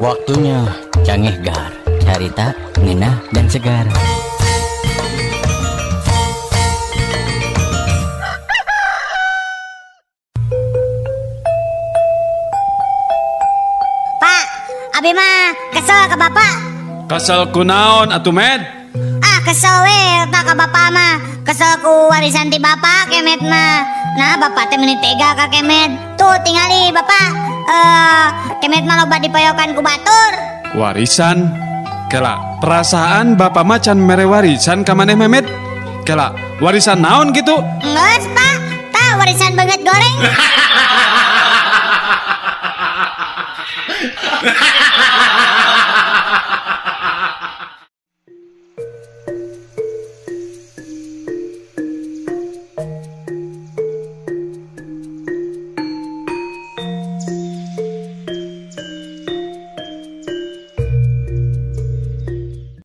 Waktunya Cangehgar, carita, ngenah, dan segar. Pak, abi mah kesel ke bapak. Kesel kunaon atuh Med? Ah, kesel we pak ke bapak mah. Kesel ku warisan ti bapak kemet mah. Nah, bapak teh meni tega ka kemet. Tuh tingali bapak. Kemet mah loba dipayokan ku batur. Warisan? Kela, perasaan bapak mah can mere warisan ka maneh Memet? Kela, warisan naon gitu? Geus, Pak. Tah warisan banget goreng.